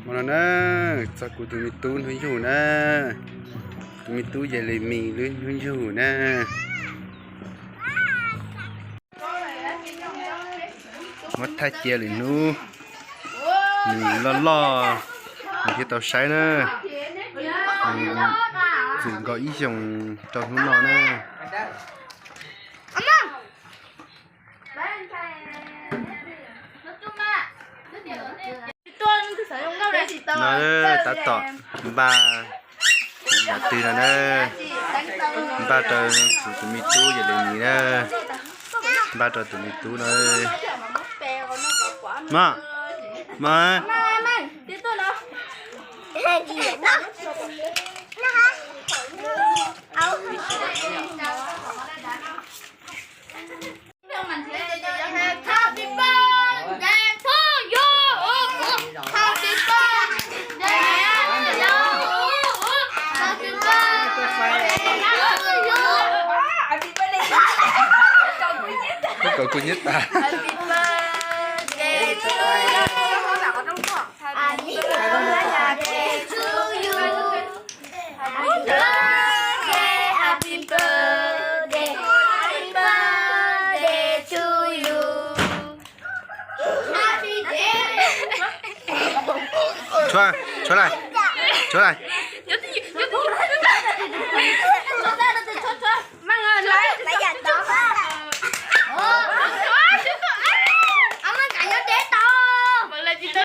Hmo no na, txog kuv tus me tub hnub yug na. Tus me tub Yelemis lub hnub yug na. Muab thaij cia lwm hnub nws loj loj nws thiaj tau saib na. Nws txwm nkaus ib xyoos rau hnub no na. No tab tom npaj yam twg no na, npaj rau kuv tus me tub Yelemis na, npaj rau tus me tub no. Mog, mog. Koj kuj nyiam tas. Tshuav, tshuav lawm, tshuav lawm.